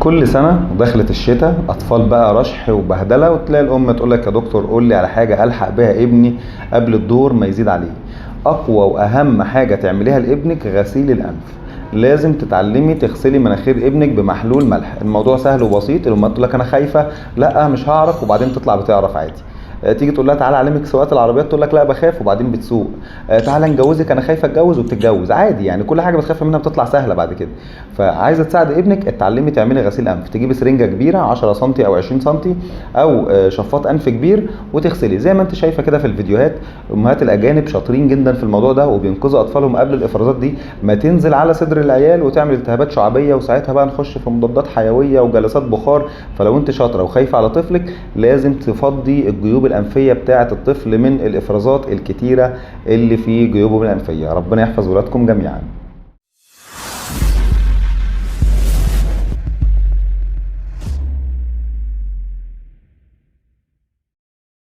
كل سنة دخلت الشتاء أطفال بقى رشح وبهدلة، وتلاقي الأم تقول لك يا دكتور قول لي على حاجة ألحق بها ابني قبل الدور ما يزيد عليه. أقوى وأهم حاجة تعمليها لابنك غسيل الأنف. لازم تتعلمي تغسلي مناخير ابنك بمحلول ملح. الموضوع سهل وبسيط. الأمهات تقول لك أنا خايفة، لا مش هعرف، وبعدين تطلع بتعرف عادي. تيجي تقول لها تعالى اعلمك سواقة العربيات، تقول لك لا بخاف، وبعدين بتسوق. تعالى نجوزك، انا خايفة اتجوز، وبتتجوز عادي. يعني كل حاجة بتخاف منها بتطلع سهلة بعد كده. فعايزه تساعد ابنك، اتعلمي تعملي غسيل انف. تجيبي سرنجه كبيرة 10 سم او 20 سم او شفاط انف كبير وتغسلي زي ما انت شايفه كده في الفيديوهات. امهات الاجانب شاطرين جدا في الموضوع ده وبينقذوا اطفالهم قبل الافرازات دي ما تنزل على صدر العيال وتعمل التهابات شعبية، وساعتها بقى نخش في مضادات حيوية وجلسات بخار. فلو انت شاطرة وخايفة على طفلك لازم تفضي الجيوب الأنفية بتاعة الطفل من الإفرازات الكتيرة اللي في جيوبه الأنفية. ربنا يحفظ ولادكم جميعا.